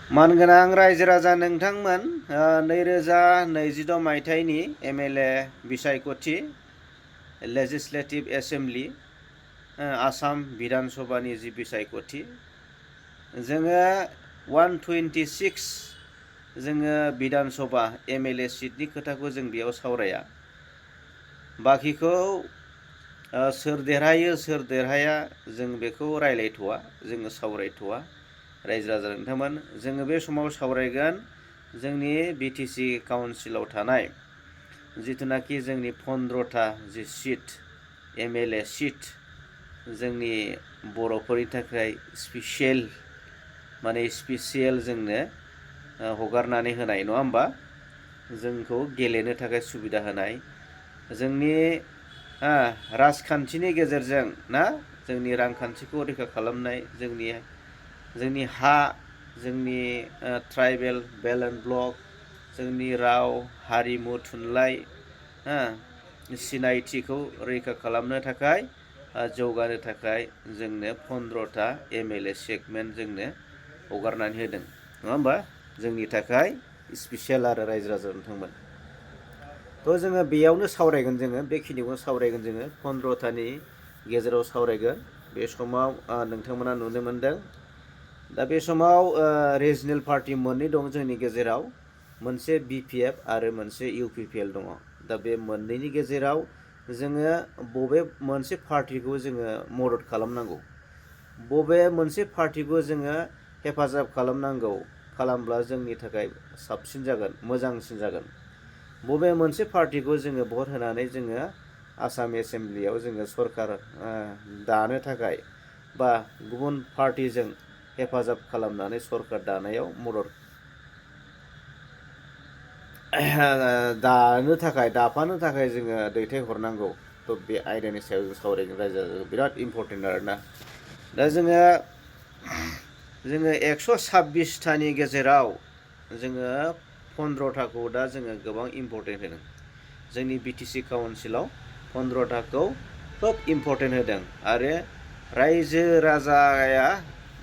मानगोनां रायजो राजा नोंथांमोन 2026 मायथाइनि MLA बिसायख'थि लेजिस्लेटिभ एसेमब्लि आसाम बिधान सभानि जि बिसायख'थि जोङो 126 जोङो बिधान सभा MLA सिटनि खोथाखौ जों बेयाव सावराया। बाखिखौ सोर देरहायो सोर देरहाया जों बेखौ रायलायथ'वा, जोङो सावरायथ'वा। रायजो राजा नोंथांमोन जोङो बे समाव सावरायगोन जोंनि BTC काउन्सिलाव थानाय जिथुनाखि जोंनि 15था जि सिट MLA सिट जोंनि बर'फोरनि थाखाय स्पेसियेल जोंनो हगारनानै होनाय नङा होमबा, जोंखौ गेलेनो थाखाय सुबिदा होनाय, जोंनि राजखान्थिनि गेजेरजों ना जोंनि रांखान्थिखौ रैखा खालामनाय, जोंनि हा, जोंनि ट्राइबेल बेलेन्स ब्लक, जोंनि राव हारिमु थुनलाइ सिनायथिखौ रैखा खालामनो थाखाय जौगानो थाखाय जोंनो 15था MLA सेगमेन्ट जोंनो हगारनानै होदों नङा होमबा, जोंनि थाखाय स्पेसियेल आरो रायजो राजा नोंथांमोन। थ' जोङो बेयावनो सावरायगोन, जोङो बेखिनिखौनो सावरायगोन, जोङो 15थानि गेजेराव सावरायगोन। बे समाव नोंथांमोना नुनो मोनदों दा बे समाव रिजनेल पार्टि मोननै दं जोंनि गेजेराव, मोनसे BPF आरो मोनसे UPPL दङ। दा बे मोननैनि गेजेराव जोङो बबे मोनसे पार्टिखौ जोङो मदद खालामनांगौ, बबे मोनसे पार्टिखौ जोङो हेफाजाब खालामनांगौ, खालामब्ला जोंनि थाखाय साबसिन जागोन, मोजांसिन जागोन, बबे मोनसे पार्टिखौ जोङो भट होनानै जोङो आसाम एसेमब्लियाव जोङो सरकार दानो थाखाय बा गुबुन पार्टिजों हेफाजाब खालामनानै सरकार दानायाव मदद दाफानो थाखाय जोङो दैथायहरनांगौ। थ' बे आयदानि सायाव जों सावरायगोन, रायजो बिराद इम्परटेन्ट आरोना। दा जोङो 126थानि गेजेराव जोङो 15थाखौ दा जोङो गोबां इम्परटेन्ट होदों। जोंनि BTC काउन्सिलाव 15थाखौ खोब इम्परटेन्ट होदों आरो रायजो राजाया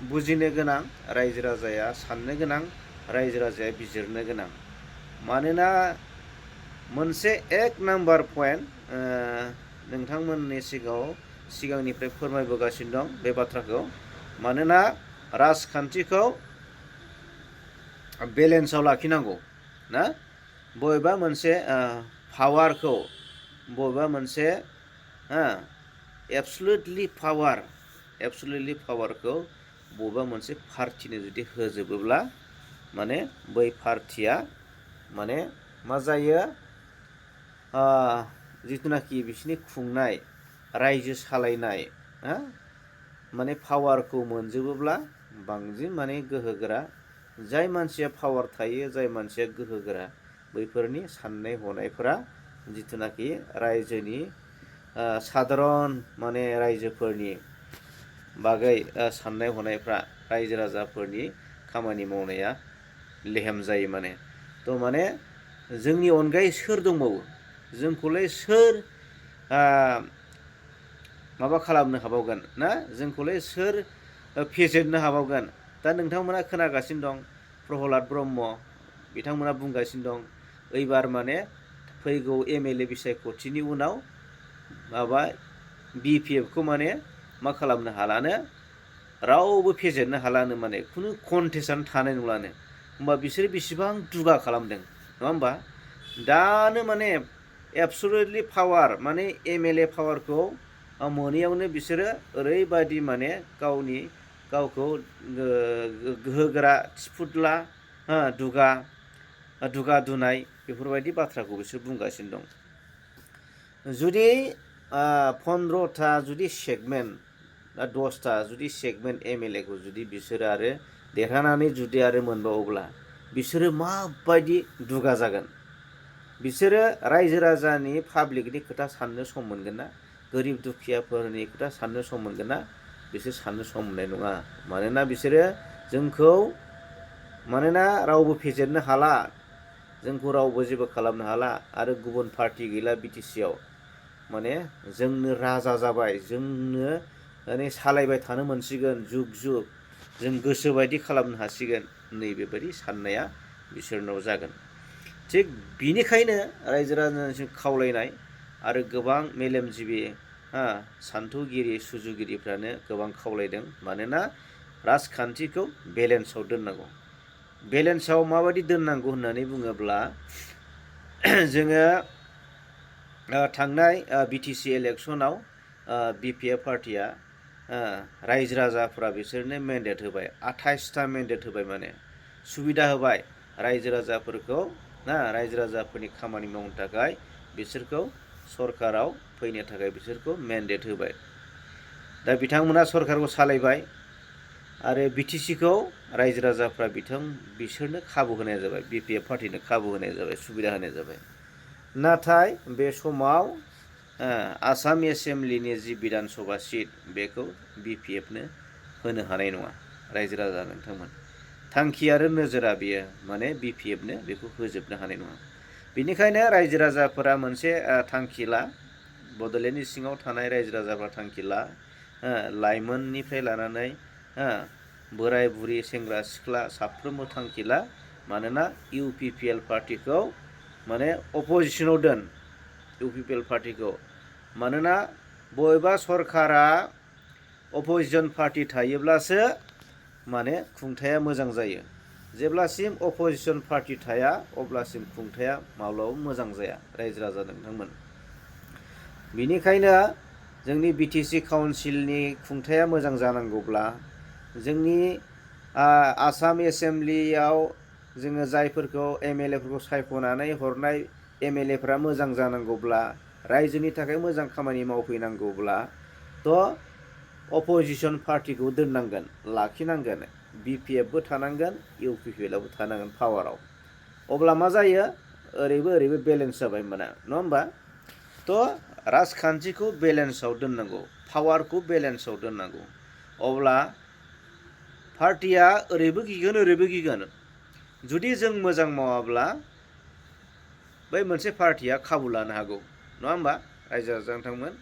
बुजिनो गोनां, रायजो राजाया साननो गोनां, रायजो राजाया बिजिरनो गोनां। मानोना मोनसे 1 नाम्बार पइन्ट नोंथांमोननि सिगांनिफ्राय फोरमायबोगासिनो दं बे बाथ्राखौ, मानोना राजखान्थिखौ बेलेन्सआव लाखिनांगौ ना, बबेबा मोनसे पावारखौ, बबेबा मोनसे एबसुलुटलि पावारखौ बबेबा मोनसे पार्टिनो जुदि होजोबोब्ला माने बै पार्टिया माने मा जायो, जिथुनाखि बिसोरनि खुंनाय रायजो सालायनाय माने पावारखौ मोनजोबोब्ला बांसिन माने गोहोगोरा, जाय मानसिया पावार थायो, जाय मानसिया गोहोगोरा, बैफोरनि साननाय हनायफोरा जिथुनाखि रायजोनि सादारन माने रायजोफोरनि बागै साननाय हनायफ्रा, रायजो राजाफोरनि खामानि मावनाया लेहेम जायो माने। थ' माने जोंनि अनगायै सोर दंबावो, जोंखौलाय सोर माबा खालामनो हाबावगोन ना, जोंखौलाय सोर फेजेननो हाबावगोन। दा नोंथांमोना खोनागासिनो दं प्रहलाद ब्रह्म बिथांमोना बुंगासिनो दं ओइबार माने फैगौ MLA बिसायख'थिनि उनाव BPFखौ माने मा खालामनो हालानो, रावबो फेजेननो हालानो, माने खुनु कन्टेस्टआनो थानाय नंलानो। होमबा बिसोरो बेसेबां दुगा खालामदों नङा होमबा। दानो माने एबसुलुटलि पावार माने MLA पावारखौ मोनैयावनो बिसोरो ओरैबायदि माने गावखौ गोहोगोरा थिफुदला दुगा दुनाय बेफोरबायदि बाथ्राखौ बिसोर बुंगासिनो दं। जुदि 15था जुदि सेगमेन्ट बा 10था जुदि सेगमेन्ट MLAखौ जुदि बिसोरो आरो देरहानानै जुदि आरो मोनबावोब्ला बिसोरो माबायदि दुगा जागोन। बिसोरो रायजो राजानि पाब्लिकनि खोथा साननो सम मोनगोन ना, गोरिब दुखियाफोरनि खोथा साननो सम मोनगोन ना, बिसोर साननो सम मोननाय नङा। मानोना बिसोरो जोंखौ मानोना रावबो फेजेननो हाला, जोंखौ रावबो जेबो खालामनो हाला, आरो गुबुन पार्टि गैला BTCआव, माने जोंनो राजा जाबाय, जोंनो माने सालायबाय थानो मोनसिगोन जुग जुग, जों गोसोबायदि खालामनो हासिगोन नैबेबायदि साननाया बिसोरनाव जागोन। थिग बिनिखायनो रायजो राजानिसिम खावलायनाय आरो गोबां मेलेमजिबि सान्थौगिरि सुजुगिरिफ्रानो गोबां खावलायदों, मानोना राजखान्थिखौ बेलेन्सआव दोननांगौ। बेलेन्सआव माबायदि दोननांगौ होननानै बुङोब्ला जोङो थांनाय बिटिसि इलेक्सनाव बिपिएफ पार्टिया रायजो राजाफ्रा बिसोरनो मेन्डेट होबाय, 28टा मेन्डेट होबाय, माने सुबिदा होबाय रायजो राजाफोरखौ, रायजो राजाफोरनि खामानि मावनो थाखाय बिसोरखौ सरकाराव फैनो थाखाय बिसोरखौ मेन्डेट होबाय। दा बिथांमोना सरकारखौ सालायबाय आरो बिटिसिखौ रायजो राजाफ्रा बिसोरनो खाबु होनाय जाबाय, बिपिएफ पार्टिनो खाबु होनाय जाबाय, सुबिदा होनाय जाबाय। नाथाय बे समाव आसाम एसेम्ब्लिनि जि बिधान सभा सिट बेखौ बिपिएफनो होनो हानाय नङा रायजो राजा नोंथांमोन। थांखि आरो नोजोरा बेयो, माने बिपिएफनो बेखौ होजोबनो हानाय नङा। बेनिखायनो रायजो राजाफोरा मोनसे थांखि ला, बड'लेण्डनि सिङाव थानाय रायजो राजाफ्रा थांखि ला, लाइमोननिफ्राय लानानै बोराय बुरि सेंग्रा सिख्ला साफ्रोमबो थांखि ला, मानोना इउपिपिएल पार्टिखौ माने अपजिसनाव दोन। इउपिपिएल पार्टिखौ, मानोना बबेबा सरकारा अपजिसन पार्टि थायोब्लासो माने खुंथाया मोजां जायो। जेब्लासिम अपजिसन पार्टि थाया अब्लासिम खुंथाया माब्लाबाबो मोजां जाया रायजो राजा नोंथांमोन। बिनिखायनो जोंनि बिटिसि काउन्सिलनि खुंथाया मोजां जानांगौब्ला, जोंनि आसाम एसेम्ब्लियाव जोङो जायफोरखौ एमएलएफोरखौ सायख'नानै हरनाय एमएलएफ्रा मोजां जानांगौब्ला, रायजोनि थाखाय मोजां खामानि मावफैनांगौब्ला अपजिसन पार्टिखौ दोननांगोन, लाखिनांगोन, बिपिएफबो थानांगोन, इउपिपिएलआबो थानांगोन पावाराव। अब्ला मा जायो, ओरैबो ओरैबो बेलेन्स जाबाय होमबाना, नङा होमबा? थ' राजखान्थिखौ बेलेन्सआव दोननांगौ, पावारखौ बेलेन्सआव दोननांगौ। अब्ला पार्टिया ओरैबो गिगोन ओरैबो गिगोन। जुदि जों मोजां मावाब्ला बै मोनसे पार्टिया खाबु लानो हागौ, नङा होमबा रायजो राजा नोंथांमोन?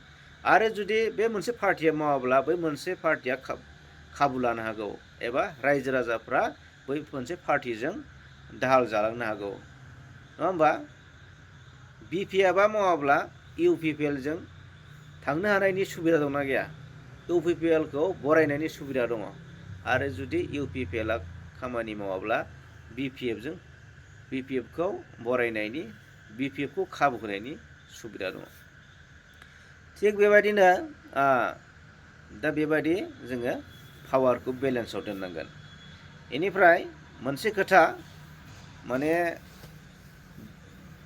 आरो जुदि बे मोनसे पार्टिया मावाब्ला बै मोनसे पार्टिया खाबु लानो हागौ, एबा रायजो राजाफ्रा बै मोनसे पार्टिजों दाहाल जालांनो हागौ, नङा होमबा? बिपिएफआ मावाब्ला इउपिपिएलजों थांनो हानायनि सुबिदा दंना गैया? इउपिपिएलखौ बरायनायनि सुबिदा दङ। आरो जुदि इउपिपिएलआ खामानि मावाब्ला बिपिएफखौ बरायनायनि, बिपिएफखौ खाबु होनायनि सुबिदा दङ। थिग बेबायदिनो दा बेबायदि जोङो पावारखौ बेलेन्सआव दोननांगोन। बेनिफ्राय मोनसे खोथा, माने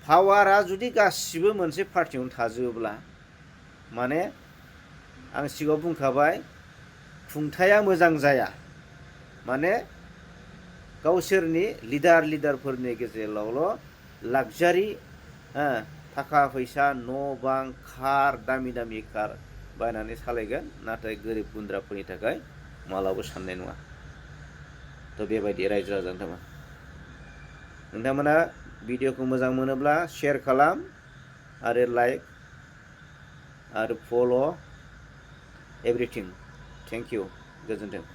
पावारा जुदि गासिबो मोनसे पार्टियावनो थाजोबोब्ला, माने आं सिगाङाव बुंखाबाय, खुंथाया मोजां जाया। माने गावसोरनि लिडारफोरनि गेजेरावल' लाक्जारि थाखा फैसा, न' बां, कार, दामि दामि कार बायनानै सालायगोन, नाथाय गोरिब गुन्द्राफोरनि थाखाय मालाबाबो साननाय नङा। थ' बेबायदि रायजो राजा नोंथांमोना भिडिअखौ मोजां मोनोब्ला शेयार खालाम आरो लाइक आरो फल' एभ्रिथिं। थेंक इउ, गोजोन्थों।